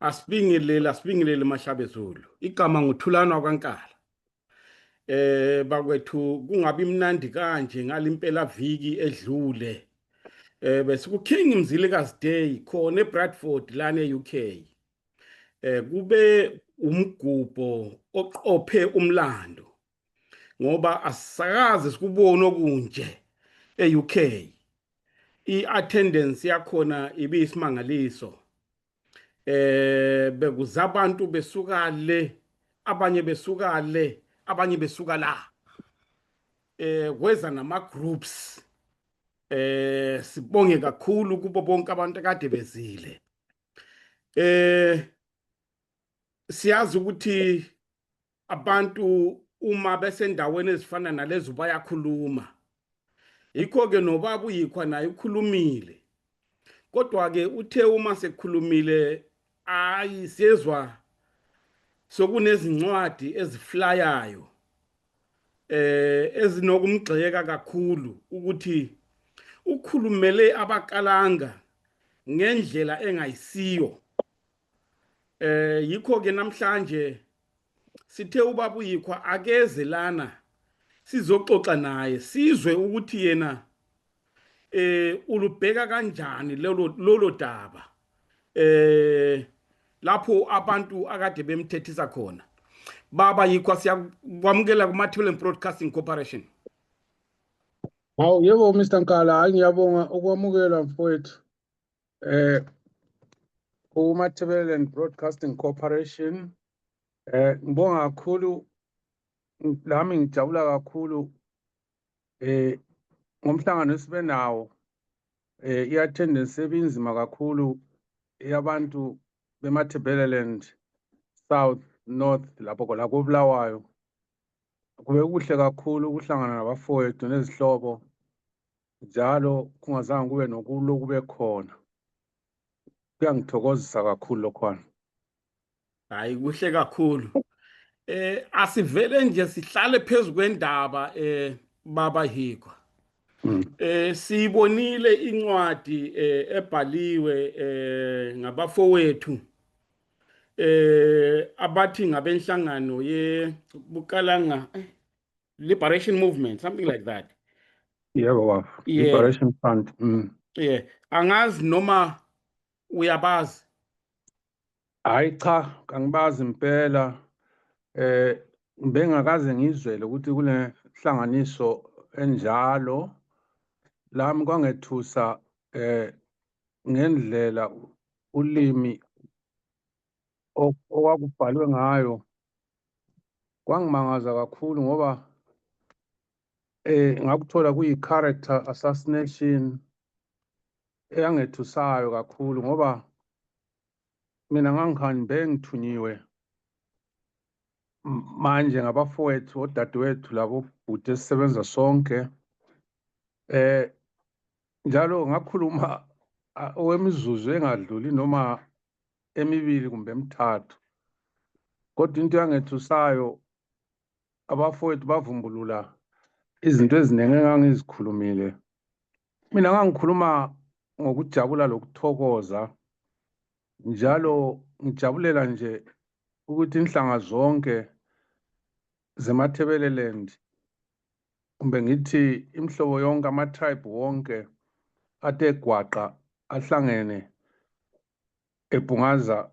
Asibingelele Mashabezulu. Igama nguThulana kwaNkala. Bakwethu kungabi mnandi kanje ngalimpela viki edlule. Bese ku King Mzilikazi Day khona eBradford lana eUK. Kube umgubho oqophe umlando. Ngoba asisakaze sikubona okunje eUK. I-attendance yakhona ibiyisimangaliso. Bekuzabantu besuka le, abanye besuka le, abanye besuka la. Kweza nama groups. Sibonge kakhulu kubo bonke abantu akade bezile. Siyazi ukuthi abantu uma besendaweni ezifana nalezo bayakhuluma. Yikho ke nobaba uyikhwa naye ukhulumile. Kodwa ke uthe uma sekukhulumile ayisezwa sokunezincwadi eziflayayo ezinokumgxeka kakhulu ukuthi ukhulumele abakalanga ngendlela engayisiyo. Yikho ke namhlanje sithe ubaba uyikhwa akeze lana sizoxoxa naye sizwe ukuthi yena ulubheka kanjani lolo daba lapho abantu akade bemthethisa khona. Baba Yikhwa siyakwamukela kuMathebeleni Broadcasting Corporation. Hawu yebo Mr Nkala, ngiyabonga ukwamukelwa mfowethu kuMathebeleni Broadcasting Corporation. Ngibonga kakhulu, lami ngijabula kakhulu ngomhlangano esibe nawo. I-attendance ebinzima kakhulu yabantu beMathebeleland South North lapho la koBulawayo. Kube kuhle kakhulu ukuhlangana nabafowethu nezihlobo njalo kungazange kube nokulo kube khona. Kuyangithokozisa kakhulu lokhwana. Hayi kuhle kakhulu. Asivele nje sihlale phezulu kwendaba baba Yikhwa. Sibonile incwadi ebhaliwe ngabafowethu abathi ngabenhlangano yeBukalanga Liberation Movement, something like that. Yebo, Liberation Front. Yeah, angazi noma uyabazi. Hayi cha, kangibazi impela. Bengakaze ngizwele ukuthi kule hlanganiso enjalo. Lami kwangethusa ngendlela ulimi okwakubhalwe ngayo. Kwangimangaza kakhulu ngoba ngakuthola kuyi-character assassination eyangethusayo kakhulu ngoba mina ngangikhanbe ngithunyiwe manje ngabafowethu odadewethu labo bhuti esisebenza sonke. Njalo ngakhuluma owemizuzu engadluli noma emibili kumbe emithathu. Kodwa into yangethusayo abafowethu bavumbulula izinto eziningi engangizikhulumile. Mina ngangikhuluma ngokujabula lokuthokoza. Njalo ngijabulela nje ukuthi inhlanga zonke zeMathebeleland kumbe ngithi imhlobo yonke ama-tribe wonke athe gwaqa ahlangene eBungaza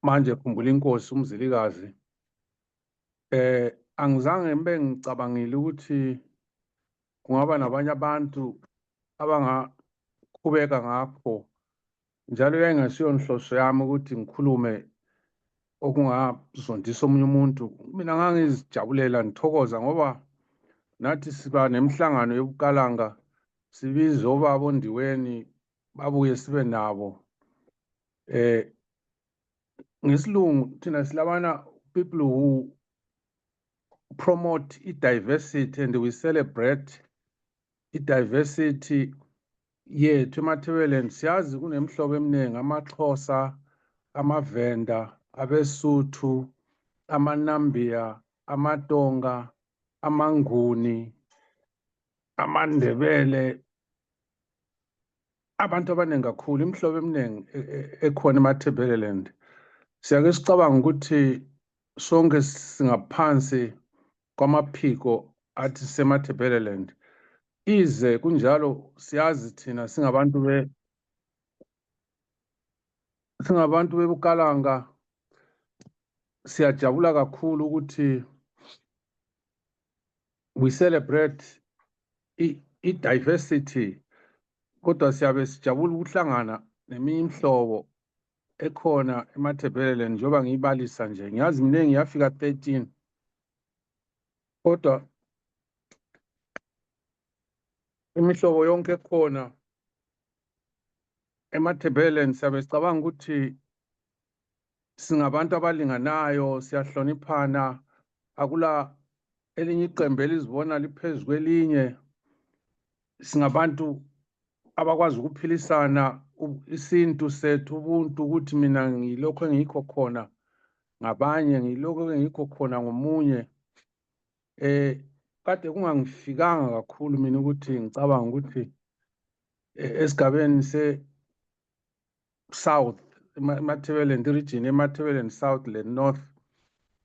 manje ekhumbula inkosi uMzilikazi. Angizange ngibe ngicabangile ukuthi kungaba nabanye abantu abangaqhubeka ngakho. Njalo yayingesiyo inhloso yami ukuthi ngikhulume okungazondisa omunye umuntu. Mina ngangizijabulela ngithokoza ngoba nathi siba nemhlangano yobukalanga sibize obaba ondiweni babuye sibe nabo. Ngesilungu thina silabana people who promote diversity and we celebrate diversity yethu eMathebeleland. Siyazi kunemhlobo eminingi, amaXhosa, amaVenda, abeSuthu, amaNambia, amaTonga, amaNguni, amaNdebele, abantu abaningi kakhulu, imihlobo eminingi ekhona eMatabeleland. Siyake sicabanga ukuthi sonke singaphansi kwamaphiko athi seMatabeleland. Ize kunjalo siyazi thina singabantu beBukalanga siyajabula kakhulu ukuthi we celebrate i-diversity, kodwa siyabe sijabula ukuhlangana neminye imihlobo ekhona eMatabeleland. Njengoba ngiyibalisa nje, ngiyazi mina ngiyafika 13, kodwa imihlobo yonke ekhona eMatabeleland siyabe sicabanga ukuthi singabantu abalinganayo, siyahloniphana, akula elinye iqembu elizibona liphezu kwelinye. Singabantu abakwazi ukuphilisana isintu sethu, ubuntu, ukuthi mina ngilokho engikho khona ngabanye, ngilokho engikho khona ngomunye. Kade kungangifikanga kakhulu mina ukuthi ngicabanga ukuthi esigabeni se-South, eMatabeleland region, eMatabeleland South le North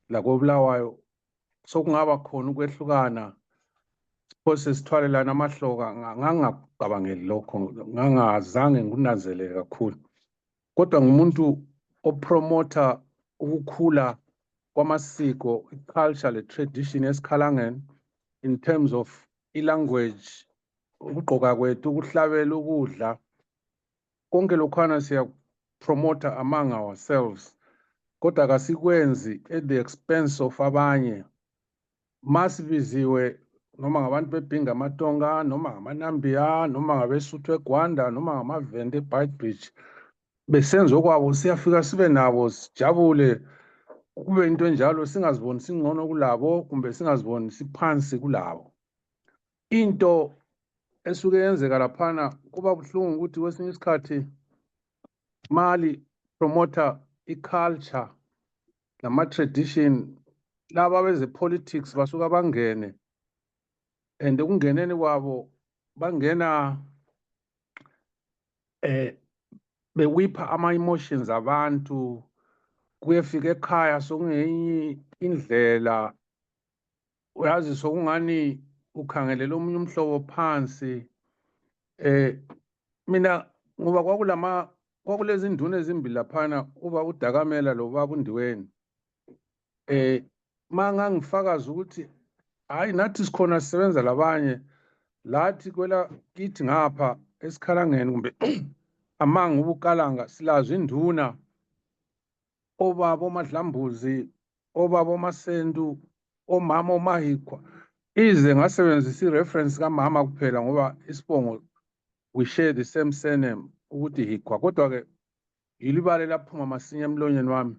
lakoBulawayo, sokungaba khona ukwehlukana, phose sithwalelana amahloka. Ngangingacabangeli lokho, ngangazange ngunanzelele kakhulu, kodwa ngumuntu opromotha ukukhula kwamasiko, i-culture, le-tradition esikhalangeni, in terms of i-language, ukugqoka kwethu, ukuhlabela, ukudla, konke lokhwana siyapromotha among ourselves, kodwa kasikwenzi at the expense of abanye. Masibiziwe noma ngabantu beBhinga amaTonga, noma ngamaNambia, noma ngabeSuthu eGwanda, noma ngamaVenda eBeitbridge, besenza okwabo, siyafika sibe nabo, sijabule, kube into enjalo, singaziboni singcono kulabo kumbe singaziboni siphansi kulabo. Into esuke yenzeka laphana kuba buhlungu ukuthi kwesinye isikhathi mali promoter i-culture nama-tradition, laba beze-politics basuka bangene, and ekungeneni kwabo bangena bewipha ama-emotions abantu, kuyefika ekhaya sokungenye indlela, uyazi sokungani ukhangelela omunye umhlobo phansi. Mina ngoba kwakulezi nduna ezimbili laphana, uba uDakamela lo baba uNdiweni, mangangifakaza ukuthi hayi nathi sikhona sisebenza labanye, lathi kwela kithi ngapha esikhalangeni kumbe amanga ubukalanga silazo induna, obaba oMadlambuzi, obaba oMasendu, omama oMahikwa. Ize ngasebenzisa i-reference kamama kuphela ngoba isibongo we share the same surname ukuthi Hikwa, kodwa-ke yilibale laphuma masinya emlonyeni wami.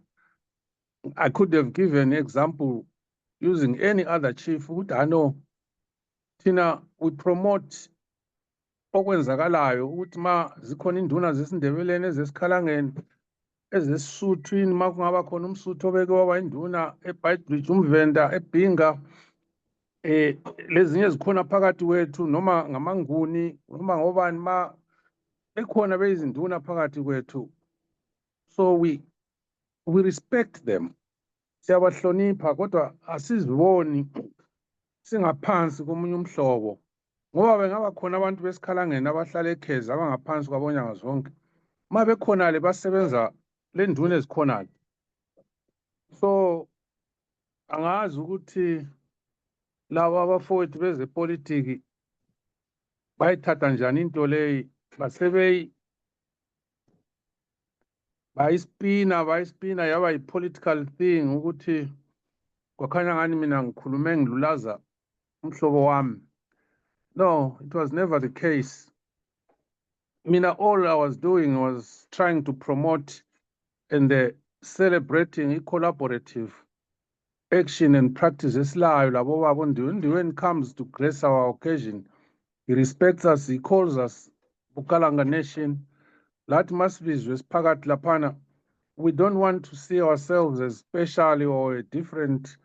I could have given an example using any other chief ukuthi ano thina we promote okwenzakalayo, ukuthi ma zikhona induna zesiNdebeleni, ezesikhalangeni, ezesisuthwini, ma kungaba khona umSuthu obeke waba induna eBeitbridge, umVenda eBhinga, lezinye zikhona phakathi kwethu, noma ngamanguni, noma ngobani, ma ekhona beyizinduna phakathi kwethu, so we respect them, siyabahlonipha, kodwa asiziboni singaphansi komunye umhlobo, ngoba bengaba khona abantu besikhalangeni abahlala eKheza abangaphansi kwabonyanga zonke, ma bekhonale basebenza le nduna ezikhonale. So angazi ukuthi laba abafowethu bezepolitiki bayithatha njani into leyi, bayispina yaba yi-political thing, ukuthi kwakhanya ngani mina ngikhulume ngilulaza umhlobo wami. No, it was never the case. Mina, all I was doing was trying to promote and celebrating a collaborative action and practice esilayo labo baba uNdiweni. When it comes to grace our occasion, he respects us, he calls us Bukalanga Nation. That must be phakathi laphana. We don't want to see ourselves as special or a different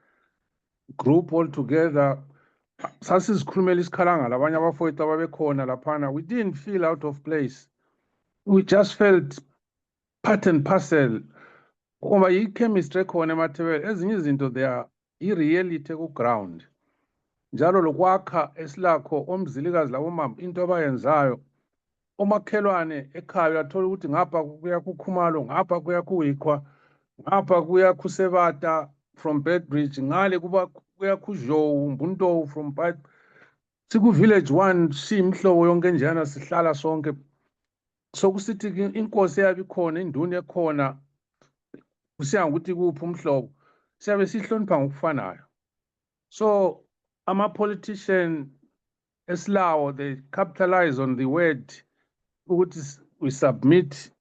group altogether. Sasizikhulumela isikhalanga labanye abafowethu ababekhona laphana, we didn't feel out of place. we just felt part and parcel ngoba i-chemistry ekhona emathebele ezinye izinto they are i-reality ku-ground njalo lokwakha esilakho omzilikazi labomama into abayenzayo omakhelwane ekhaya uyathola ukuthi ngapha kuya kuKhumalo, ngapha kuya kuWiqwa, ngapha kuya kuSebata from Bedbridge, ngale kuya kuJowu, Mbuntowu from siku-village 1 siyimhlobo yonke njana sihlala sonke. So kusithi inkosi eyabe ikhona, induna ekhona, kusiya ngokuthi kuphi umhlobo, siyabe sihlonipha ngokufanayo. So ama-politician esilawo, they capitalize on the word ukuthi we submit.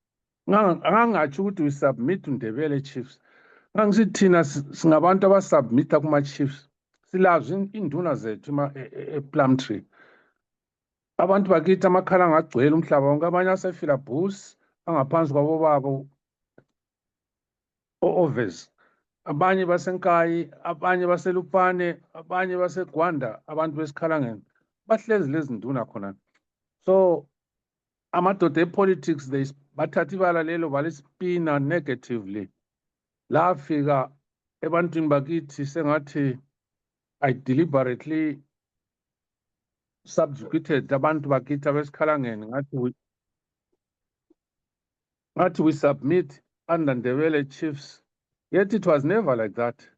Angangatsho ukuthi we submit uNdebele Chiefs. Ngangisithi thina singabantu abasubmita kuma-chiefs. Silazo induna zethu ePlumtree. Abantu bakithi amakhala angagcwele umhlaba wonke, abanye asefila bus angaphansi kwabobaba o-Overs, abanye basenkayi, abanye baselupane, abanye baseGwanda, abantu besikhalangeni bahlezi lezi nduna khona. So amadoda epolitics they bathatha ibala lelo balispina negatively, lafika ebantwini bakithi sengathi I deliberately subjugated abantu bakithi abesikhalangeni ngathi we submit under Ndebele Chiefs, yet it was never like that.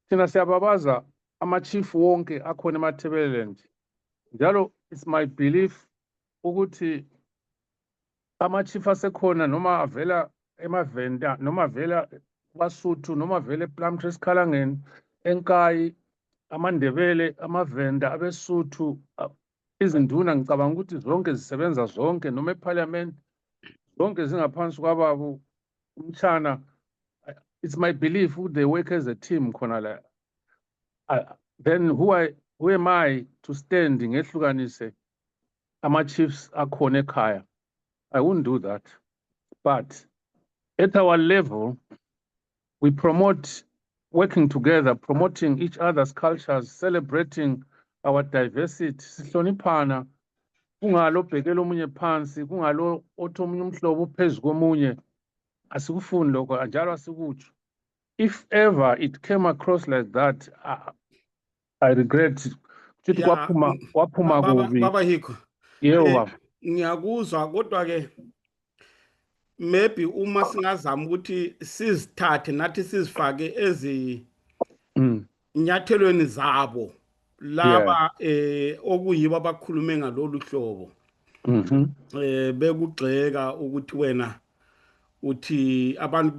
Thina siyababaza ama-chief wonke akhona eMatabeleland njalo it's my belief ukuthi ama-chief asekhona noma avela eMavenda noma avela kwaSuthu noma avela ePlumtree esikhalangeni, enkayi, amaNdebele, amaVenda, abeSuthu, izinduna ngicabanga ukuthi zonke zisebenza zonke noma eParliament zonke zingaphansi kwababu umtshana. It's my belief they work as a team khona la. Then who am I to stand ngehlukanise ama-chiefs akhona ekhaya? I wouldn't do that. But at our level, we promote working together, promoting each other's cultures, celebrating our diversity. Sihloniphana, kungalo obhekela omunye phansi, kungalo othi omunye umhlobo uphezu komunye. Asikufuni lokho, njalo asikutsho. If ever it came across like that, I regret it. Waphuma kubi. Baba Hiko. Yebo baba. Ngiyakuzwa kodwa ke maybe uma singazama ukuthi sizithathe nathi sizifake inyathelweni zabo laba okuyibo abakhulume ngalolu hlobo bekugxeka ukuthi wena uthi abantu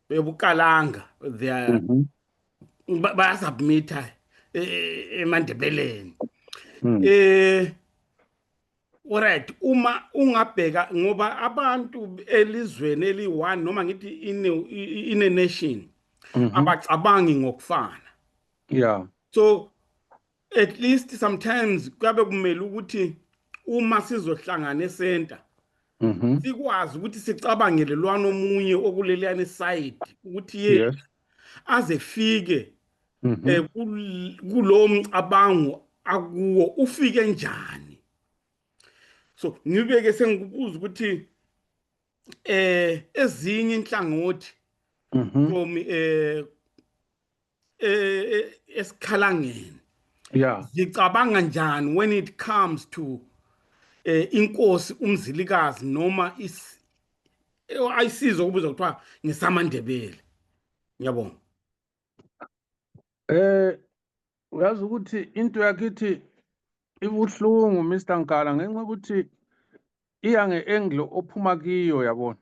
bebukalanga they bayasubmita eMandebeleni. Alright, uma ungabheka ngoba abantu elizweni eli1 noma ngithi ine nation abacabangi ngokufana. Yeah. So at least sometimes kabe kumele ukuthi uma sizohlangana eCenter sikwazi ukuthi sicabangele lwana omunye okuleliyane side ukuthi Yes. azefike kulo mcabango akuwo ufike njani. So ngibeke sengikubuza ukuthi ezinye inhlangothi from esikhalangeni zicabanga njani when it comes to inkosi umzilikazi noma ayisizo kubuza kuthiwa ngisamandebele. Ngiyabonga. Uyazi ukuthi into yakithi ibuhlungu Mr. Nkala ngenxa ukuthi iya ngeangle ophuma kiyo yabona.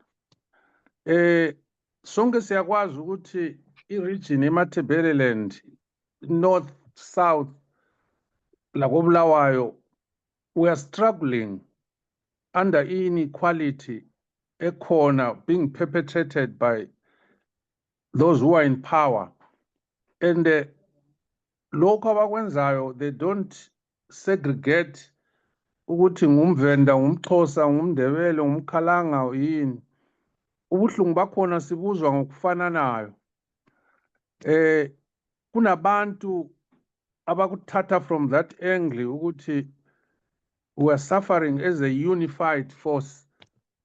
Sonke siyakwazi ukuthi i-region eMatabeleland north south lakobulawayo we are struggling under inequality ekhona being perpetrated by those who are in power, and lokho abakwenzayo they don't segregate ukuthi ngumVenda, ngumXhosa, ngumNdebele, ngumKhalanga yini. Ubuhlungu bakhona sibuzwa ngokufananayo. Kunabantu abakuthatha from that angle ukuthi we are suffering as a unified force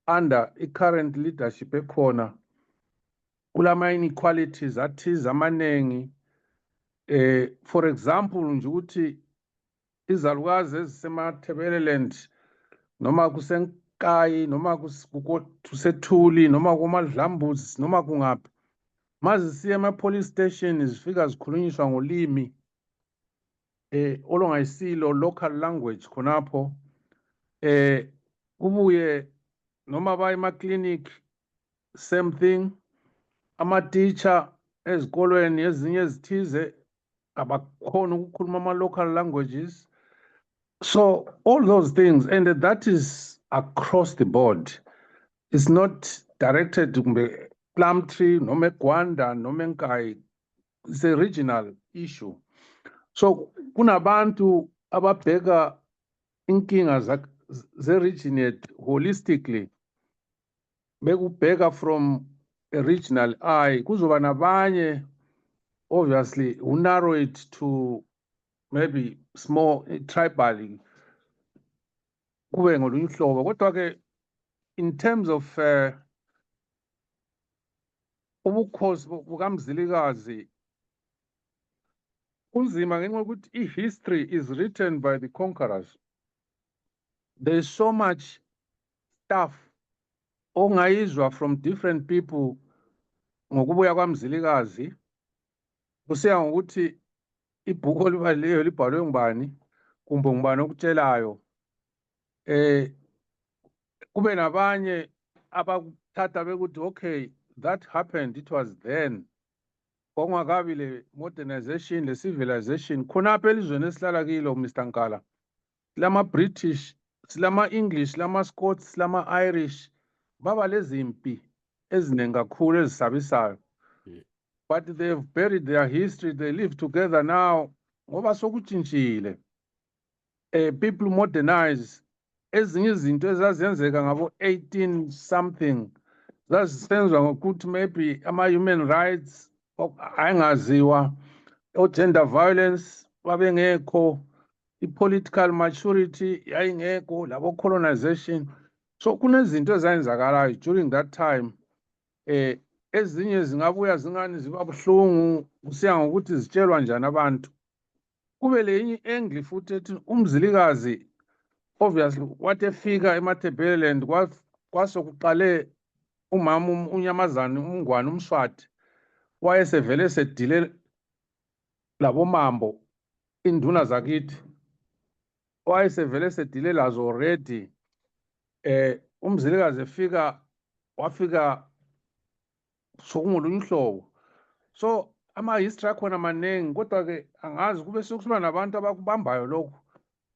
under the current leadership ekhona. Kulama inequalities athize amanengi. For example, nje ukuthi izalukazi ezisemaThebeleland noma kusenkayi noma kusethuli noma kumadlambuzi noma kungaphi mazisiya ema-police station zifika zikhulunyiswa ngolimi olungayisilo local language khonapho kubuye noma baya ema-clinic same thing. Ama-teacher ezikolweni ezinye ezithize abakhona ukukhuluma ama-local languages. So all those things, and that is across the board. It's not directed to Plumtree, noma eGwanda, noma eNkayi. It's a regional issue. So kunabantu ababheka inkinga ze-region yethu holistically, bekubheka from a regional eye. Kuzoba nabanye, obviously, who narrow it to maybe small tribal kube ngolunye uhlobo. Kodwa ke in terms of ubukhosi bukaMzilikazi kunzima ngenxa yokuthi i-history is written by the conquerors. There is so much stuff ongayizwa from different people ngokubuya kwaMzilikazi, kusiya ngokuthi ibhuku olibhalileyo libhalwe ngubani kumbe ngubani okutshelayo. Kube nabanye abakuthatha bekuthi okay, that happened, it was then. Kwangakabi le modernization, le civilization khonapha elizweni esihlala kilo Mr. Nkala. Silama British, silama English, silama Scots, silama Irish, baba lezimpi eziningi kakhulu ezisabisayo. But they've buried their history, they live together now. Ngoba sokutshintshile. People modernize. Ezinye izinto ezazenzeka ngabo 18 something zazisenziwa ngokuthi maybe ama-human rights ayingaziwa, o-gender violence babengekho, i-political maturity yayingekho, labo-colonization. So kunezinto ezayenzakalayo during that time. Ezinye zingabuya zingani ziba buhlungu kusiya ngokuthi zitshelwa njani abantu. Kube le enye i-angle futhi ethi uMzilikazi obviously wathi efika emaThebeleland kwasokuqale umama uNyamazane uMngwane uMswati wayesevele sedile labomambo induna zakithi, wayesevele sedile lazo already. uMzilikazi wafika sokungolunye uhlobo. So ama-history akhona maningi, kodwa ke angazi kube sokusiba nabantu abakubambayo lokhu,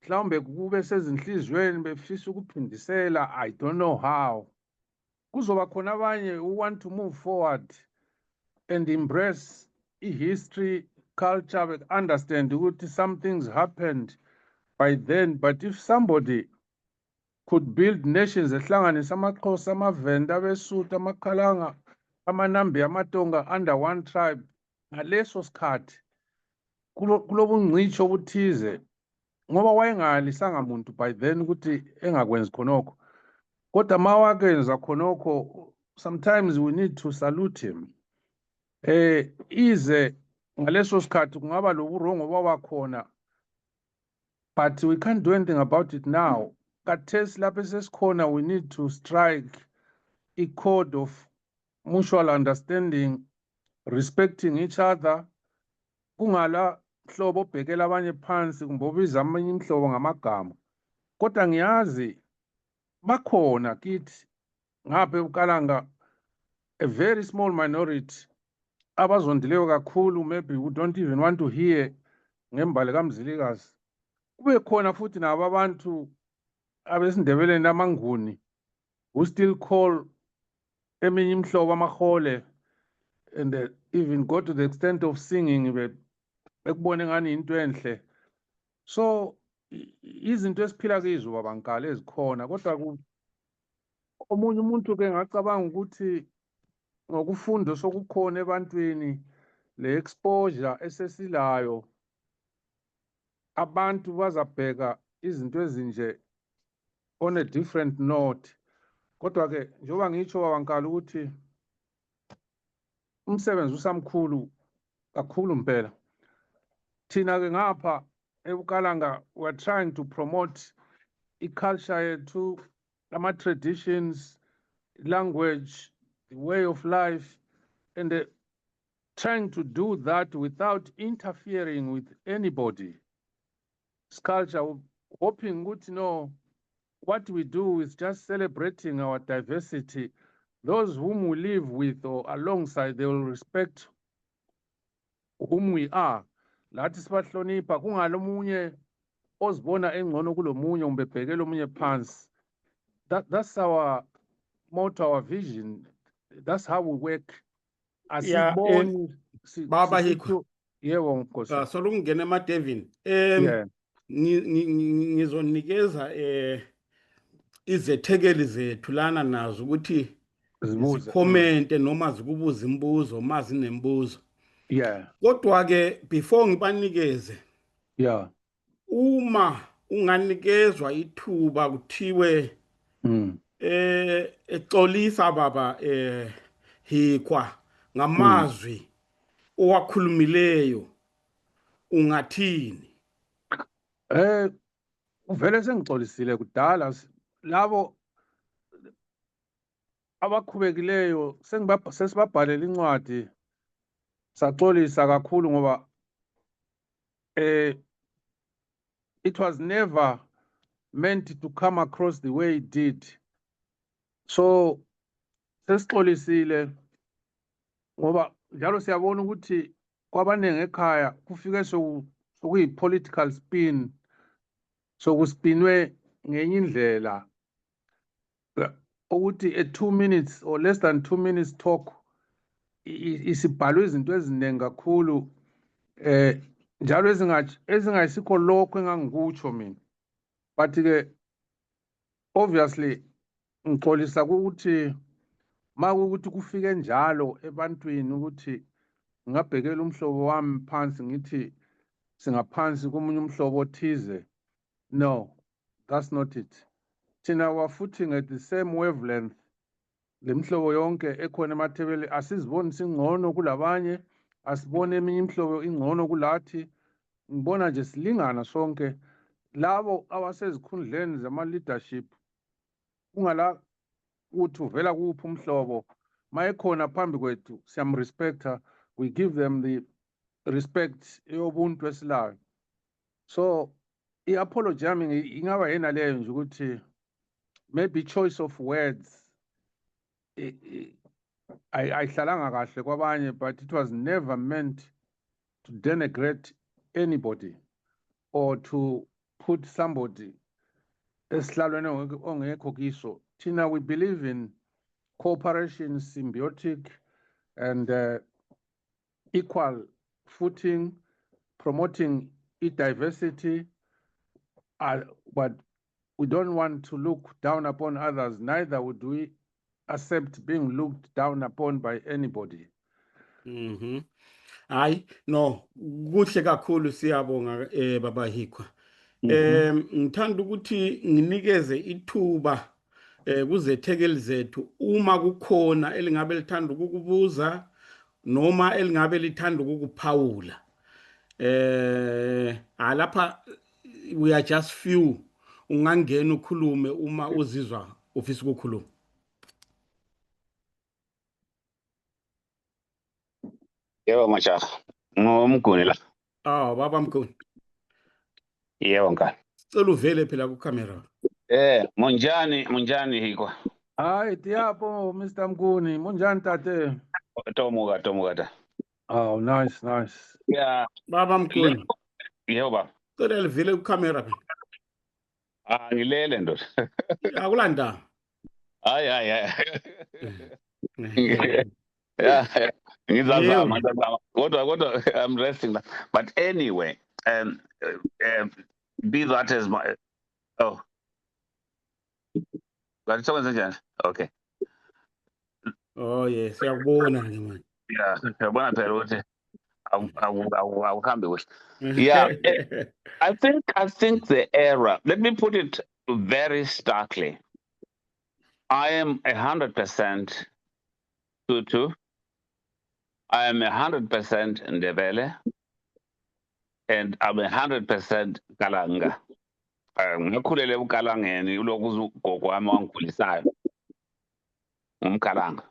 mhlawumbe kube sezinhliziyweni befisa ukuphindisela. I don't know how. Kuzoba khona abanye who want to move forward and embrace history, culture, but understand ukuthi some things happened by then. But if somebody could build nations ehlanganisa amaXhosa, amaVenda, abeSuthu, amakhalanga, amanambi, amaTonga under one tribe, ngaleso sikhathi kulobungcicho obuthize, ngoba wayengalisanga muntu by then ukuthi engakwenzi khonokho. Kodwa mawakenza khonokho, sometimes we need to salute him. Ize ngaleso sikhathi kungaba loburongo babakhona, but we can't do anything about it now. Kathesi lapho esesikhona, we need to strike a code of mutual understanding, respecting each other. Kungala hlobo obhekela abanye phansi kumbe obiza amanye imhlobo ngamagama. Kodwa ngiyazi bakhona kithi ngapha eBukalanga a very small minority abazondileyo kakhulu, maybe we don't even want to hear ngembali kaMzilikazi. Kube khona futhi nabo abantu abesindebeleni amanguni who still call eminye imhlobo amahole, and even go to the extent of singing bekubone ngani into enhle. So izinto esiphila kizo babankala ezikhona, kodwa omunye umuntu ke ngacabanga ukuthi ngokufunda sokukhona ebantwini le exposure esesilayo, abantu bazabheka izinto ezinje on a different note. Kodwa ke njengoba ngitsho wankala ukuthi umsebenzi usamkhulu kakhulu impela. Thina ke ngapha eBukalanga we're trying to promote culture yethu, ama traditions, language, the way of life, and trying to do that without interfering with anybody. Culture, hoping good to know what we do is just celebrating our diversity. Those whom we live with or alongside, they will respect whom we are. Lathi sibahlonipha kungalomunye ozibona engcono kulomunye umbebhekela omunye phansi. That's our motto, our vision. That's how we work. Asiboni Baba Hikwa. Yebo Nkosi. Solungena eMadevin. Yeah. Ngizonikeza izethekeli zethu lana nazo ukuthi zikhomente noma zikubuza imibuzo mazi nembuzo. Yeah. Kodwa ke before ngibanikeze. Yeah. Uma unganikezwa ithuba kuthiwe exolisa baba Hikwa ngamazwi owakhulumileyo ungathini? Uvele sengixolisile kudala labo abakhubekileyo sesibabhalela incwadi saxolisa kakhulu ngoba it was never meant to come across the way it did. So sesixolisile ngoba njalo siyabona ukuthi kwabanenge ekhaya kufike sokuyi political spin sokuspinwe ngenye indlela ukuthi a 2 minutes or less than 2 minutes talk isibhalwe izinto eziningi kakhulu njalo ezingayisikho lokho engangikutsho mina. But ke obviously ngixolisa ukuthi makuthi kufike njalo ebantwini ukuthi ngabhekela umhlobo wami phansi ngithi singaphansi komunye umhlobo othize. No, that's not it. Thina we're footing at the same wavelength. Le mhlobo yonke ekhona emathebele asiziboni singcono kulabanye, asibone eminye imhlobo ingcono kulathi. Ngibona nje silingana sonke labo abasezikhundleni zama leadership. Ungala uthi uvela kuphi umhlobo mayekhona phambi kwethu siyamrespecta, we give them the respect yobuntu esilayo. So i-apology yami ingaba yena leyo nje ukuthi maybe choice of words ayihlalanga kahle kwabanye, but it was never meant to denigrate anybody or to put somebody esihlalweni ongekho kiso. Thina we believe in cooperation, symbiotic and equal footing, promoting diversity, but we don't want to look down upon others, neither would we accept being looked down upon by anybody. Hayi no kuhle kakhulu siyabonga baba Hikwa. Ngithanda ukuthi nginikeze ithuba kuzethekeli zethu uma kukhona elingabe lithanda ukukubuza noma elingabe lithanda ukukuphawula. Lapha we are just few. Ungangena ukhulume uma uzizwa ufisa ukukhuluma. Yebo Mashaka. Ngomguni la. Baba Mguni. Yebo nkani. Cela uvele phela ku camera. Munjani Hikwa. Hayi tiyapo Mr. Mguni, munjani tate? Tomuka ta. Oh nice. Yeah. Baba Mguni. Yebo baba. Cela livele ku camera phela. Ngilele ndoda. Akulanda. Hayi. Yeah. Ngizazama kodwa I'm resting now. But anyway, be that as my But someone said okay. Oh yes, siyabona nje manje. Yeah, siyabona phela ukuthi awuhambe kuhle. Yeah. I think the era, let me put it very starkly. I am 100% Tutu. I am 100% Ndebele. And I'm 100% Kalanga. Ngikhulele uKalangeni uloku ugogo wami wangikhulisayo umKalanga.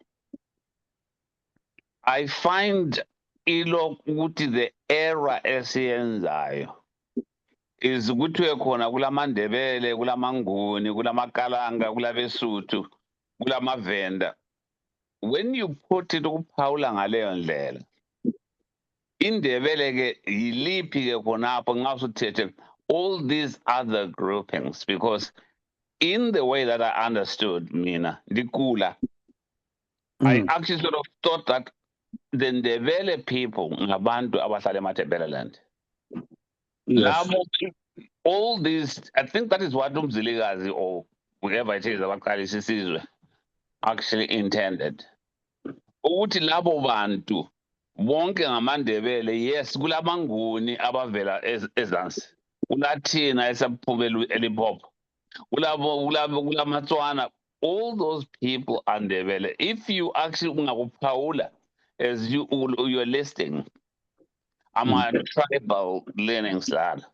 I find ukuthi the era esiyenzayo is ukuthi khona kulamandebele kulamanguni kulamakalanga kulabesuthu kulamavenda. When you put it ukuphawula ngaleyo ndlela indebele ke yiliphi ke khonapho nxa usuthethe all these other groupings, because in the way that I understood mina ndikula I actually sort of thought that the Ndebele people ngabantu abahlala eMatabeleland. Yes. All these, I think that is what uMzilikazi or whoever it is abaqalisa isizwe actually intended. Ukuthi labo bantu bonke ngamaNdebele, yes, kulamanguni abavela ezansi. Kulathina esaphumela eLimpopo. Kulamatswana. All those people are Ndebele. If you actually ungakuphawula as you're listing, ama tribal leanings lana.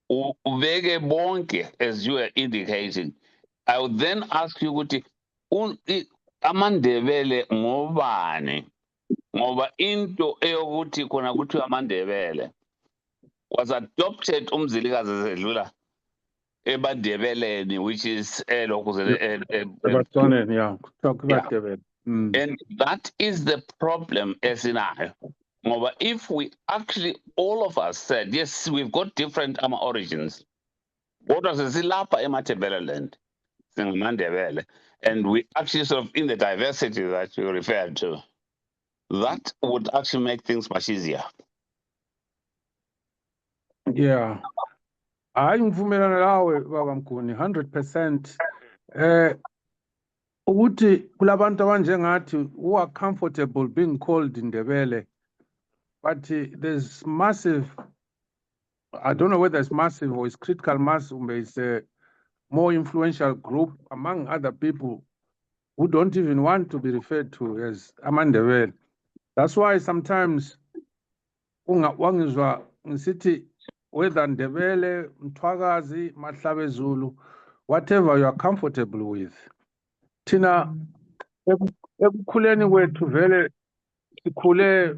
Uveke bonke as you are indicating. I would then ask you ukuthi amaNdebele ngobani? Ngoba into eyokuthi khona kuthi amaNdebele was adopted uMzilikazi esedlula eBandebeleni, which is eBatswaneni, yeah. Talk about Ndebele. And that is the problem esinayo. Ngoba if we actually all of us said yes, we've got different origins. Kodwa sesilapha eMatabeleland singamaNdebele, and we actually sort of in the diversity that you referred to, that would actually make things much easier. Yeah. Hayi ngivumelana lawe baba Mguni 100%. Ukuthi kulabantu abanjengathi who are comfortable being called Ndebele, but there's massive, I don't know whether it's massive or it's critical mass, it's a more influential group among other people who don't even want to be referred to as amaNdebele. That's why sometimes wangizwa ngisithi whether Ndebele, Mthwakazi, Mahlabezulu, whatever you are comfortable with. Thina ekukhuleni kwethu vele sikhule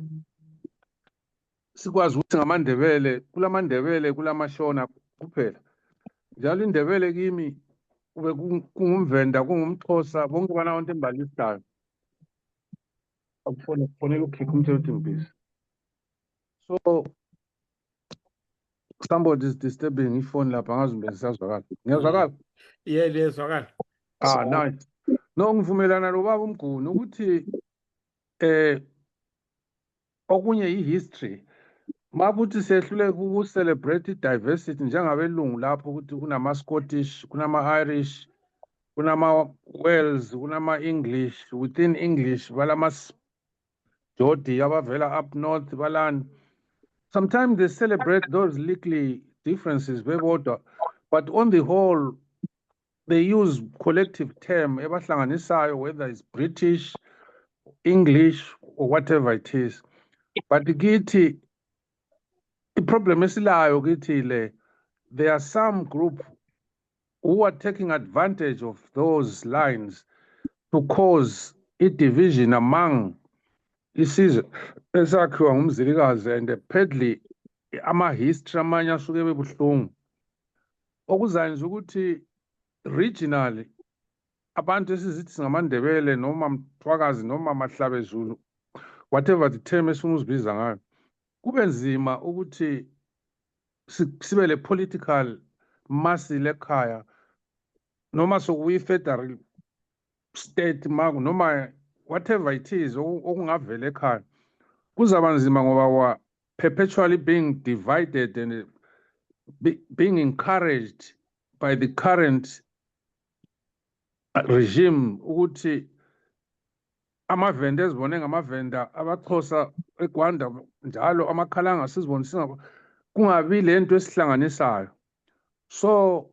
sikwazi ukuthi ngamaNdebele, kulaMandebele kulamashona kuphela. Njalo iNdebele kimi ube kungumvenda kungumXhosa bonke banabantu embalisayo. Akufonela ukhipha umthetho impisi. So somebody is disturbing ifoni lapha ngazi mbe sisazwakala. Ngiyazwakala? Yeah, lezwakala. Nice. No ngivumelana lo baba uMguni ukuthi okunye ihistory makuthi sehluleke ukucelebrate diversity njengabelungu lapho ukuthi kunama Scottish, kunama Irish, kunama Wales, kunama English, within English balama Jodi abavela up north balani. Sometimes they celebrate those little differences bebodwa, but on the whole they use collective term ebahlanganisayo, whether it's British, English or whatever it is. But kithi the problem esilayo kithi le, there are some group who are taking advantage of those lines to cause a division among isizwe esakhiwa ngumzilikazi and pedly ama-history amanye asuke bebuhlungu okuzayenza ukuthi regionally abantu esizithi singamaNdebele noma Mthwakazi noma Mahlabezulu, whatever the term esifuna uzibiza ngayo, kube nzima ukuthi sibe le political mass lekhaya noma sokuyi-federal state noma whatever it is okungavela ekhaya, kuzaba nzima ngoba perpetually being divided and being encouraged by the current regime ukuthi amavenda ezibone ngamavenda abaXhosa eGwanda njalo amakhalanga sizibone kungabi lento esihlanganisayo. So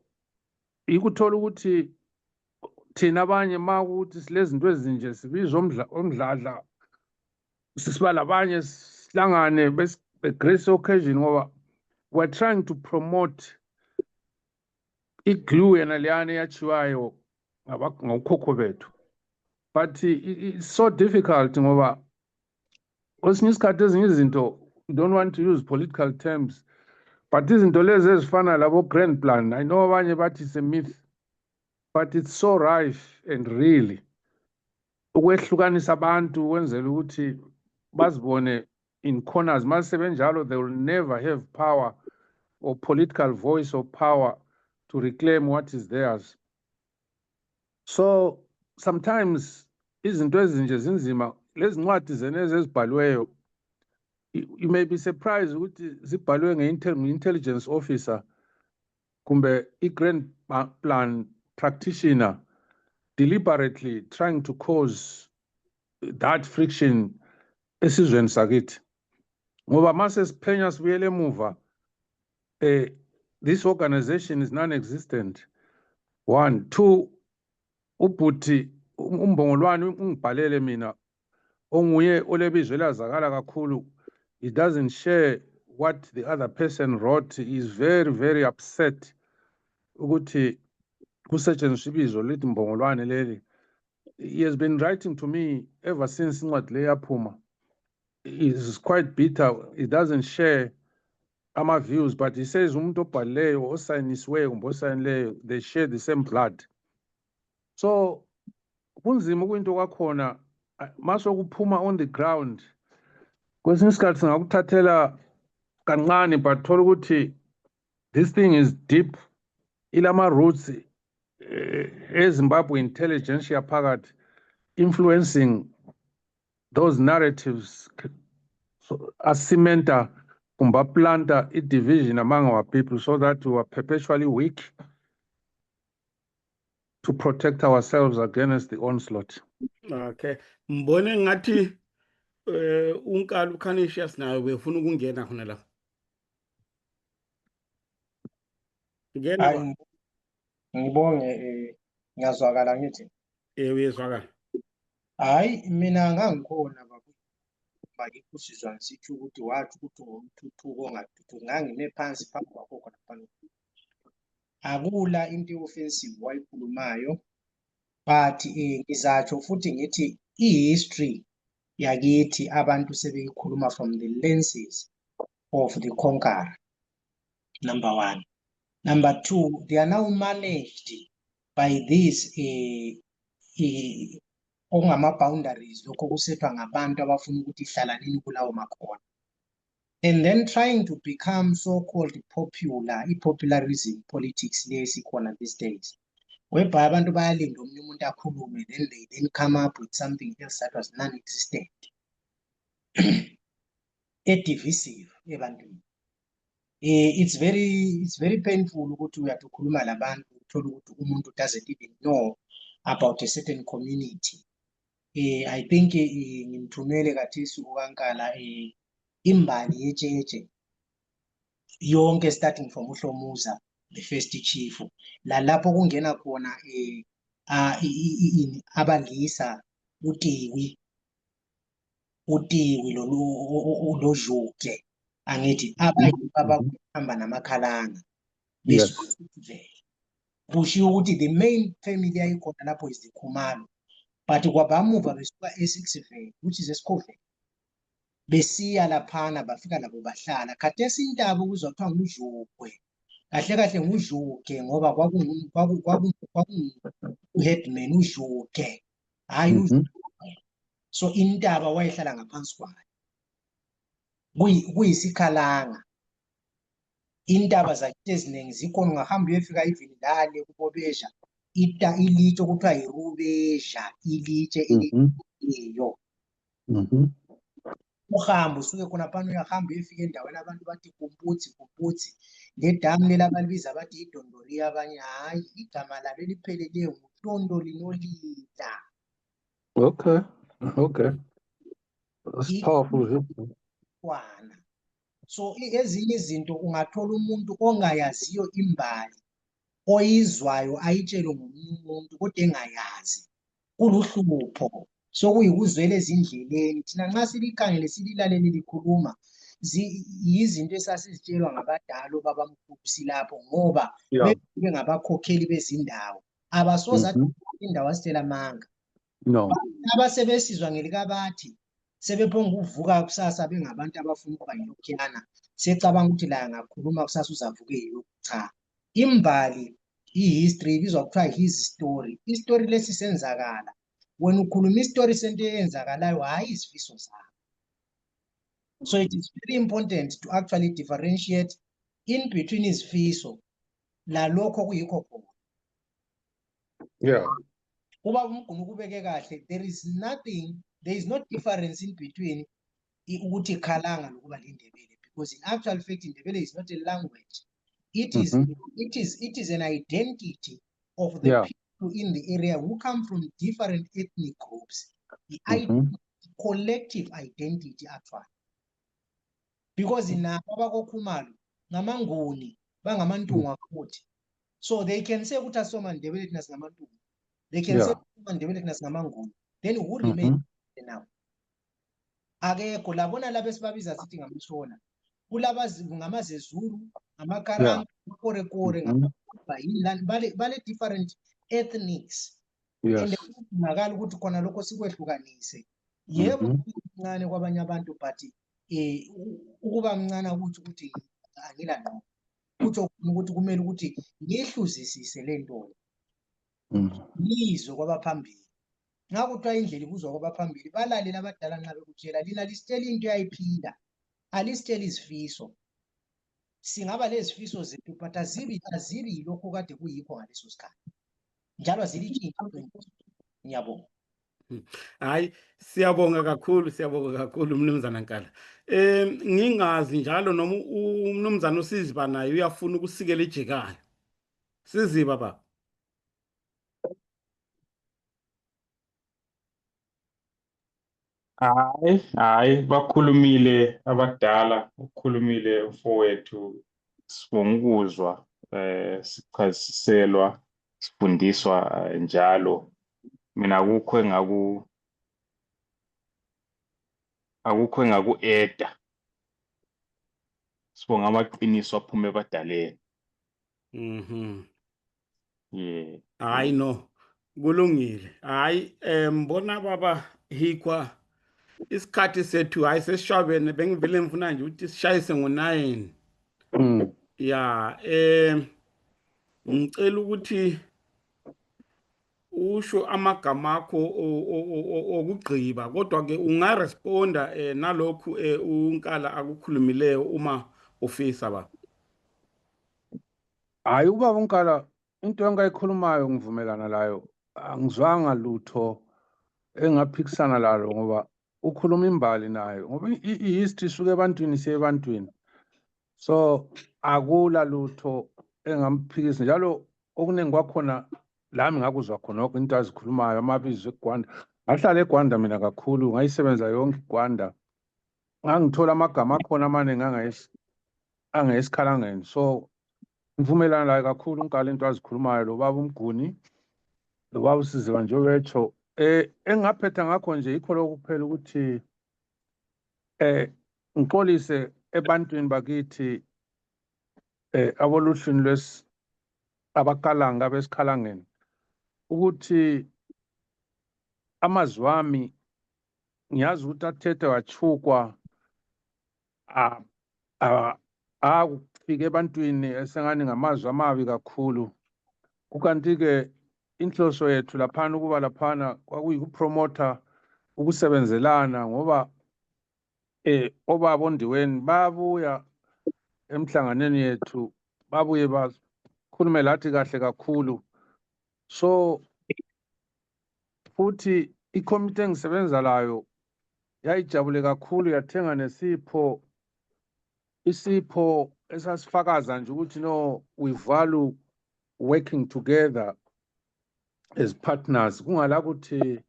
ikuthola ukuthi thina abanye makuthi silezinto ezinje sibiza omdladla sisiba labanye sihlangane grace occasion ngoba we're trying to promote iglue yena leyana eyachiwayo ngokhokho bethu, but it's so difficult ngoba kwesinye isikhathi ezinye izinto, you don't want to use political terms, but izinto lezi ezifana labo grand plan, I know abanye bathi it's a myth, but it's so rife and really ukwehlukanisa abantu wenzela ukuthi bazibone in corners. Mase benjalo, they will never have power or political voice or power to reclaim what is theirs. So sometimes izinto ezinje zinzima, lezi ncwadi zenezi ezibhalweyo, you may be surprised ukuthi zibhalwe nge-intelligence officer kumbe i-grand plan practitioner deliberately trying to cause that friction esizweni sakithi. Ngoba mase siphenya sibuyele emuva, this organization is non-existent. 1, 2, ubhuti umbongolwane ungibhalele mina onguye olebizwe elazakala kakhulu, he doesn't share what the other person wrote. He is very, very upset ukuthi kusetshenziswa ibizo lithi mbongolwane leli. He has been writing to me ever since incwadi le yaphuma. He is quite bitter. He doesn't share our views, but he says umuntu obhalileyo osayinisiweyo kumbe osayinileyo, they share the same blood. So kunzima kwinto kwakhona masokuphuma on the ground, kwesinye isikhathi singakuthathela kancane, but thola ukuthi this thing is deep, ilama roots eZimbabwe intelligentsia phakathi, influencing those narratives, so asimenta kumba planta a division among our people so that we are perpetually weak to protect ourselves against the onslaught. Okay, mbone ngathi unkalo uCanisius nayo befuna ukungena khona la. Ngena. Ngibonge ngiyazwakala ngithi. Uyezwakala. Hayi mina ngangikhona baba. Bayikusizwa ngisithi ukuthi wathi ukuthi ngomthuthuko ongathuthuki, ngangime phansi phambi kwakho khona phambili. Akula into offensive wayikhulumayo, but ngizatsho futhi ngithi i-history yakithi abantu sebeyikhuluma from the lenses of the conqueror. Number 1. Number 2, they are now managed by these ongama-boundaries, lokho kusethwa ngabantu abafuna ukuthi ihlala nini kulawo makhona. And then trying to become so-called popular, i-popularism politics lesikhona these days. Whereby abantu bayalinda omunye umuntu akhulume, then they then come up with something else that was non-existent. Divisive ebantwini. It's very painful ukuthi uyakhuluma labantu uthola ukuthi umuntu doesn't even know about a certain community. I think ngimthumele kathesi ukankala imbali yetsheche yonke starting from uHlomuza, the first chief, la lapho kungena khona abangisa utiwi lojuke, angithi abahamba namakhalanga besivele. Kushiwo ukuthi the main family ayikhona lapho is the Khumalo, but kwabamuva besuka eSixville, which is eScoville, besiya laphana bafika labo bahlala. Khathesi intaba ukuzwa kuthiwa nguJukwe, kahle kahle nguJuke ngoba kwaku-headman uJuke, hayi uJukwe. So intaba wayehlala ngaphansi kwayo, kuyisikhalanga. Intaba zakhe eziningi zikhona, ungahamba uyefika even lale kuBobezha, ilitshe okuthiwa yiRubezha, ilitshe eliyo. Uhambo usuke khona phana uyahamba uyefika endaweni abantu bathi Kumputsi, ledamu leli abalibiza bathi iDondoli, abanye hayi igama lalo elipheleleyo nguTondoli Nolita. Okay. That's powerful. So ezinye izinto ungathola umuntu ongayaziyo imbali oyizwayo ayitshelwe ngomunye umuntu kodwa engayazi kuluhlupho sokuyikuzwela ezindleleni thina nxa silikhangele sililalele likhuluma yizinto esasizitshelwa ngabadala obabamkhulu silapho ngoba bengabakhokheli bezindawo abasoza indawo asitshela amanga No. abasebesizwa ngelikabathi sebephonga ukuvuka kusasa bengabantu abafuna ukuba yilokhuyana secabanga ukuthi la ngakhuluma kusasa uzavuke yilokhu cha imbali i-history ibizwa kuthiwa his story istory lesi senzakala wena ukhuluma istory sento eyenzakalayo hayi isifiso sakho. So it is very important to actually differentiate in between isifiso lalokho kuyikho khona. Yeah. Kuba umgunu kubeke kahle there is no difference in between ukuthi khalanga nokuba lindebele because in actual fact indebele is not a language. It is an identity of the people in the area who come from different ethnic groups. The collective identity actually. Because in Abakokumalo, Namangoni, Bangamantunga futhi. So they can say ukuthi asoma ndebele thina singamantunga. They can say ndebele thina singamangoni. Then who remains now? Akekho labona laba esibabiza sithi ngamashona. Kulabazi ngamazezulu, ngamakaranga, amakorekore, ngamabayini bale different ethnics. And ngakala ukuthi khona lokho sikwehlukanise. Yebo kuncane kwabanye abantu but ukuba mncane ukuthi angila ngqo. Kutsho ukuthi kumele ukuthi ngihluzisise lento. Nizwe kwabaphambili. Ngakuthiwa indlela ibuzwa kwabaphambili balalela abadala nxa bekutshela lina lisitshela into yayiphila. Alisitshela izifiso. Singaba lezifiso zethu but azibi lokho kade kuyikho ngaleso sikhathi. Njalo azilitshintsha ngiyabonga. Hayi siyabonga kakhulu mnumzana Nkala. Ngingazi njalo noma umnumzana uSiziba naye uyafuna ukusikela ejekayo. Siziba baba. Hayi bakhulumile abadala ukhulumile mfowethu sibonguzwa sichasiselwa sifundiswa njalo mina akukho engaku-eda sibonga amaqiniso aphume ebadaleni. Yeah. Hayi no kulungile. Hayi mbona baba Hikwa isikhathi sethu hayi sesishwabene bengivele ngifuna nje ukuthi sishayise ngo9. Ya ngicela ukuthi usho amagama akho okugqiba kodwa ke ungaresponda nalokhu uNkala akukhulumileyo uma ufisa baba. Hayi ubaba uNkala into engayikhulumayo ngivumelana layo angizwanga lutho engaphikisana lalo ngoba ukhuluma imbali nayo ngoba i-history isuke ebantwini siye ebantwini so akula lutho engamphikisa njalo okuningi kwakhona lami ngakuzwa khonokho into azikhulumayo amabizo eGwanda ngahlala eGwanda mina kakhulu ngayisebenza yonke iGwanda ngangithola amagama akhona amaningi angesikhalangeni so ngivumelana layo kakhulu uNkala into azikhulumayo lo baba uMguni lo baba uSiziba nje wetsho engaphetha ngakho nje ikho lokhu kuphela ukuthi ngixolise ebantwini bakithi aboluhlwini abakalanga besikhalangeni ukuthi amazwi wami ngiyazi ukuthi athethe wachukwa akufika ebantwini esengani ngamazwi amabi kakhulu kukanti-ke inhloso yethu laphana ukuba laphana kwakuyikupromotha ukusebenzelana ngoba obaba ondiweni babuya emhlanganweni yethu babuye bakhulume lathi kahle kakhulu so futhi ikomiti engisebenza layo yayijabule kakhulu yathenga nesipho isipho esasifakaza nje ukuthi no we value working together as partners kungala ukuthi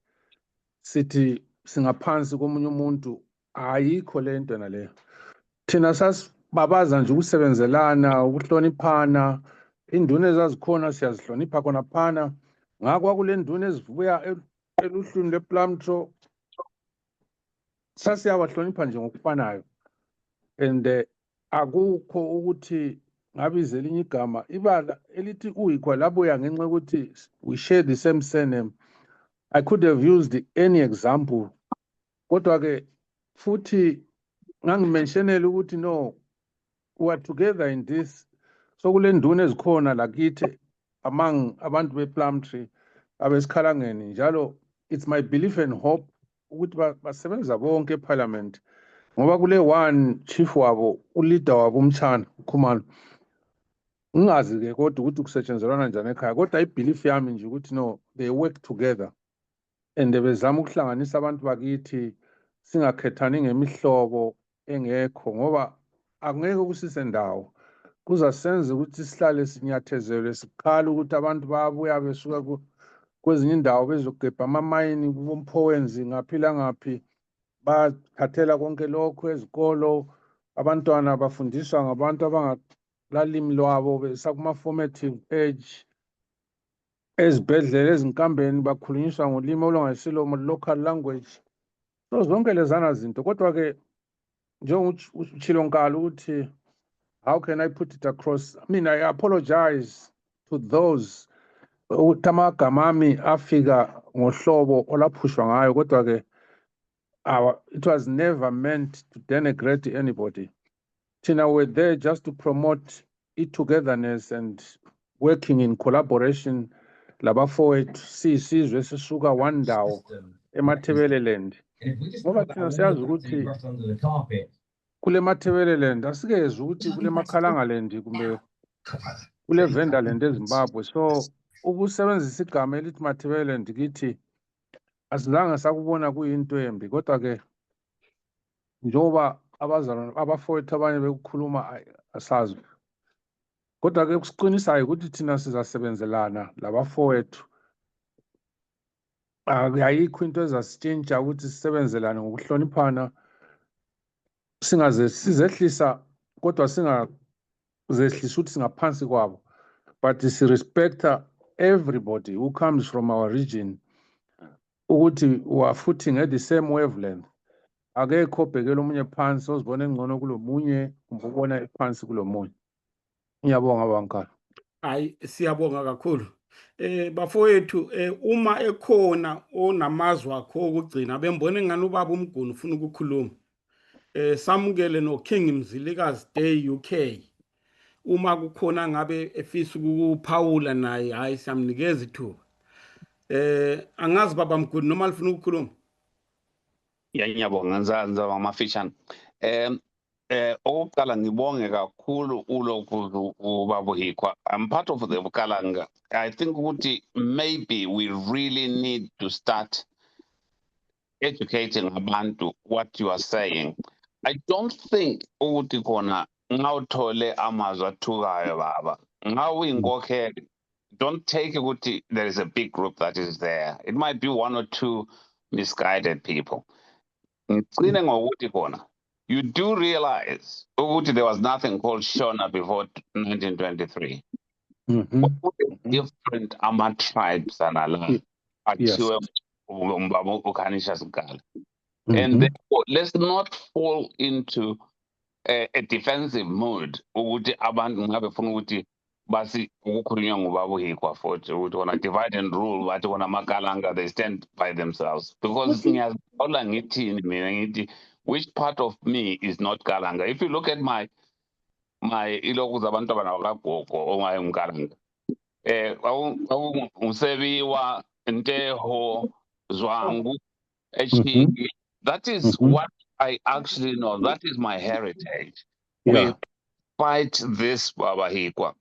sithi singaphansi komunye umuntu ayikho lento naleyo thina sasibabaza nje ukusebenzelana ukuhloniphana induna ezazikhona siyazihlonipha khona phana ngakho kule nduna ezivuya eluhlwini lePlumtree sasiyabahlonipha nje ngokufanayo and akukho ukuthi ngabize elinye igama ibala elithi uyikwa labuya ngenxa ukuthi we share the same surname. I could have used any example kodwa ke futhi ngangimentionela ukuthi no, we are together in this. So kule nduna ezikhona lakithi among abantu bePlumtree abesikhalangeni njalo it's my belief and hope ukuthi basebenza bonke eParliament ngoba kule one chief wabo uleader wabo uMchana Khumalo ngingazi ke kodwa ukuthi kusetshenziswana njani ekhaya kodwa ibelief yami nje ukuthi no, they work together and bezama ukuhlanganisa abantu bakithi singakhethani ngemihlobo engekho ngoba akungeke kusise ndawo kuzasenza ukuthi sihlale sinyathezelwe sikhala ukuthi abantu bayabuya besuka kwezinye indawo bezogebha amamayini kuMphowenzi ngaphila ngaphi bathathela konke lokho ezikolo abantwana bafundiswa ngabantu abangalalimi lwabo besakuma formative age ezibhedlela ezinkambeni bakhulunyiswa ngolimi olungasilo local language. So zonke lezana zinto kodwa ke njengochilo nkalo ukuthi how can I put it across? I mean, I apologize to those ukuthi amagama ami afika ngohlobo olaphushwa ngayo kodwa ke it was never meant to denigrate anybody. Tina, we're there just to promote togetherness and working in collaboration labafowethu siyisizwe sisuka one ndawo eMathebeleland ngoba thina siyazi ukuthi kule Mathebeleland asikeze ukuthi kule Makhalangaland kumbe kule Venderland eZimbabwe. So ukusebenzisa igama elithi Mathebeleland kithi asizange sakubona kuyinto embi kodwa ke njoba abazalwane abafowethu abanye bekukhuluma asazi kodwa ke kusiqinisayo ukuthi thina sizasebenzelana labafowethu ayikho into ezasitshintsha ukuthi sisebenzelane ngokuhloniphana singaze sizehlisa kodwa singazehlisa ukuthi singaphansi kwabo but respecta everybody who comes from our region ukuthi we are footing at the same wavelength. Akekho obhekela omunye phansi ozibona engcono kulomunye ubona phansi kulomunye. Ngiyabonga bankala. Hayi siyabonga kakhulu. Bafowethu uma ekhona onamazwi akho okugcina bembona ngani ubaba uMguni ufuna ukukhuluma. Samukele no King Mzilikazi Day UK. Uma kukhona ngabe efisa ukuphawula naye hayi siyamnikeza ithuba. Angazi baba Mguni noma lifuna ukukhuluma. Ngiyabonga nzanza amafishane. Okokuqala ngibonge kakhulu ulokhu ubaba Hikwa. I'm part of the Bukalanga. I think ukuthi maybe we really need to start educating abantu what you are saying. I don't think ukuthi khona ngawuthole amazwi athukayo baba. Ngawuyinkokheli. Don't take ukuthi there is a big group that is there. It might be one or two misguided people. Ngicine ngokuthi khona you do realize ukuthi there was nothing called Shona before 1923. Different tribes and Allah. And therefore, let's not fall into a defensive mood. Ukuthi abantu ngabe funa ukuthi basi ukukhulunywa ngubaba Hikwa futhi ukuthi wona divide and rule bathi wona Makalanga they stand by themselves because ngiyazibona ngithini mina ngithi which part of me is not Kalanga. If you look at my iloku zabantu abakagogo ongaye umkalanga usebiwa Nteho Zwangu Echiki. That is what I actually know. That is my heritage. We fight this Baba Hikwa.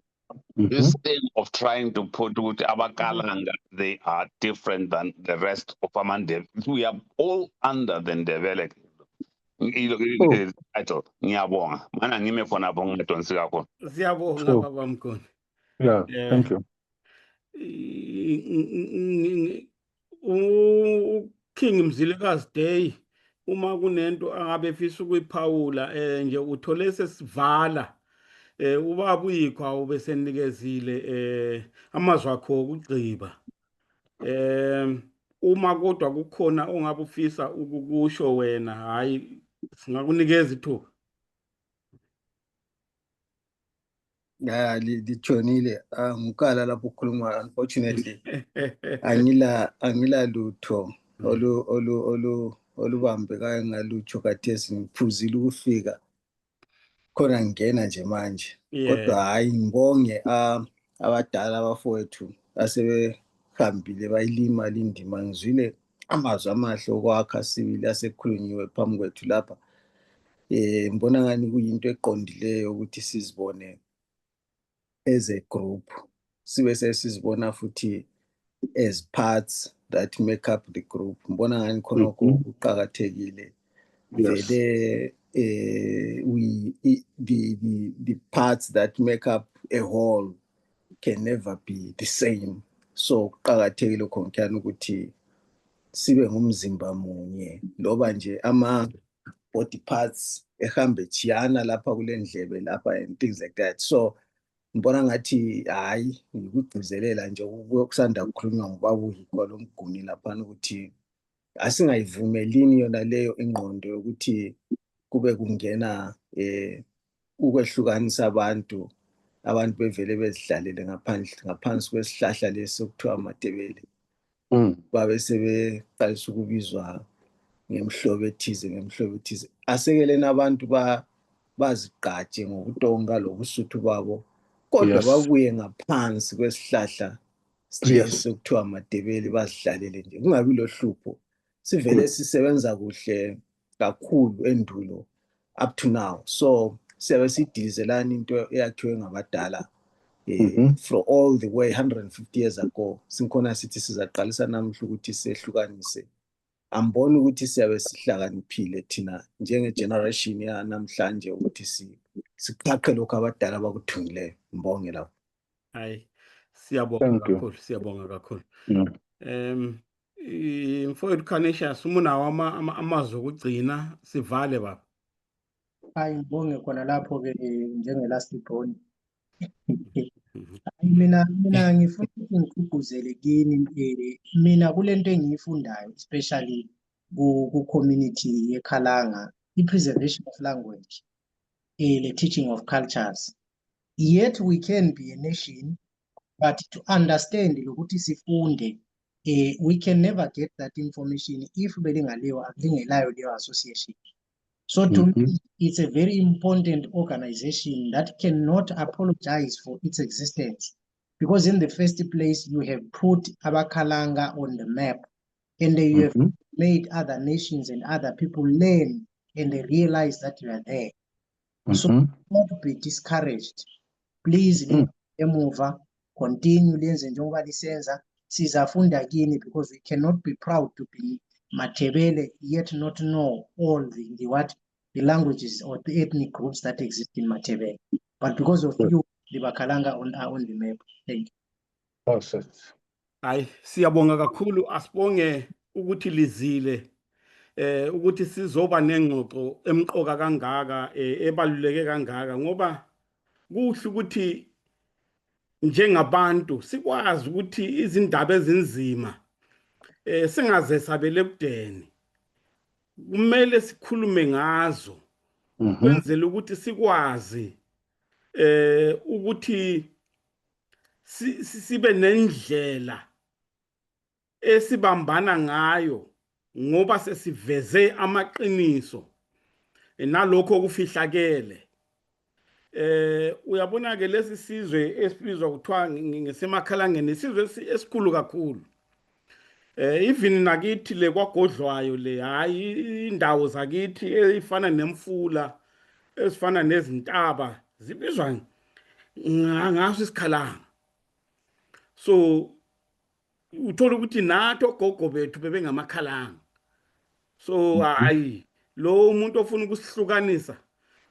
This thing of trying to put Abakalanga, they are different than the rest of Amande. We are all under the Ndebele. Ngiyabonga. Mana ngime khona bonke donsi kakho. Siyabonga baba Mguni. Yeah, thank you. King Mzilikazi Day uma kunento angabe efisa ukuyiphawula nje uthole sesivala ubaba uyikhwa ubesenikezile amazwi akho okugqiba. Uma kodwa kukhona ongabe ufisa ukukusho wena, hayi singakunikeza ithuba. Ya litshonile ngikala lapho ukhuluma, unfortunately angila lutho olubambekayo ngalutsho khathesi, ngiphuzile ukufika khona ngena nje manje. Kodwa hayi ngibonge abadala abafowethu asebehambile bayilima lindima. Ngizwile amazwi amahle okwakha sibili asekhulunyiwe phambi kwethu lapha. Ngibona ngani kuyinto eqondileyo ukuthi sizibone as a group, sibe sesizibona futhi as parts that make up the group. Ngibona ngani khonokho kuqakathekile vele. The parts that make up a whole can never be the same. So kuqakathekile khonkyana ukuthi sibe ngumzimba munye, loba nje ama body parts ehambe chiyana lapha kule ndlebe lapha and things like that. So ngibona ngathi hayi ngikugcizelela nje kusanda kukhulunywa ngobaba uyikhwa lomguni lapha ukuthi asingayivumelini yona leyo ingqondo yokuthi kube kungena ukwehlukanisa abantu bevele bezidlalele ngaphansi kwesihlahla lesi okuthiwa amatebele. Babe sebeqalisa ukubizwa ngemhlobo ethize. Asekeleni abantu bazigqaje ngokutonga lobusuthu babo, kodwa babuye ngaphansi kwesihlahla lesi okuthiwa amatebele bazidlalele nje, kungabi lohlupho. Sivele sisebenza kuhle kakhulu endulo up to now. So siyabe sidizelana into eyakhiwe ngabadala from all the way 150 years ago. Sinkhona sithi sizaqalisa namuhla ukuthi sehlukanise. Amboni ukuthi siyabe sihlakaniphile thina njenge generation yanamhlanje ukuthi siqhaqhe lokho abadala bakuthungileyo. Ngibonge lapho. Hayi siyabonga kakhulu. Mfowethu Canisius, umunawo amazwi okugcina sivale baba. Hayi ngibonge khona lapho ke njenge last born. Mina ngifuna ukuthi ngigqugquzele kini mina kulento engiyifundayo, especially ku community yeKhalanga, i-preservation of language, the teaching of cultures. Yet we can be a nation, but to understand ukuthi sifunde, we can never get that information if belingelayo leyo association. So to me, it's a very important organization that cannot apologize for its existence, because in the first place, you have put Abakalanga on the map, and you have made other nations and other people learn and they realize that you are there. So not be discouraged. Please, emuva, continue lenze njengoba lisenza, sizafunda kini, because we cannot be proud to be Matebele yet not know all the languages or the ethnic groups that exist in Matebele. But because of you, the Bakalanga are on the map. Thank you. Awesome. Hayi siyabonga kakhulu, asibonge ukuthi lizile ukuthi sizoba nengxoxo emqoka kangaka ebaluleke kangaka, ngoba kuhle ukuthi njengabantu sikwazi ukuthi izindaba ezinzima singaze sabele ebudeni, kumele sikhulume ngazo kwenzela ukuthi sikwazi ukuthi sibe nendlela esibambana ngayo, ngoba sesiveze amaqiniso nalokho okufihlakele. Uyabona ke lesi sizwe esibizwa kuthiwa ngesemakhalangeni isizwe esikhulu kakhulu. Even nakithi le kwagodlwayo le, hayi indawo zakithi ezifana nemfula ezifana nezintaba zibizwa ngaso isikhalanga. So uthola ukuthi nathi ogogo bethu bebengamakhalanga. So hayi lo umuntu ofuna ukusihlukanisa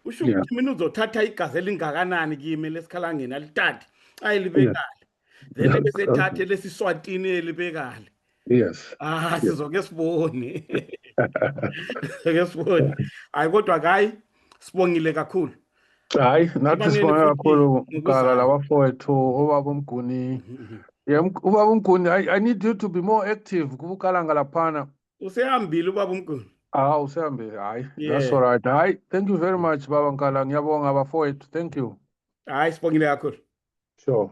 usho ukuthi mina uzothatha igazi elingakanani kimi lesikhalangeni alithathe ayilibekale, then bese thathe lesiswatini elibekale. Yes. Sizoke sibone. Ke sibone. Hayi kodwa hayi sibongile kakhulu. Hayi, nathi sibonga kakhulu Gala ngokuzayo. labafowethu obaba uMguni. Yeah, ubaba uMguni, I need you to be more active kubukalanga laphana. Usehambile ubaba uMguni. Usehambe. Hayi, that's all right. Hayi, thank you very much Baba Nkala. Ngiyabonga abafowethu. Thank you. Hayi sibongile kakhulu. Sure.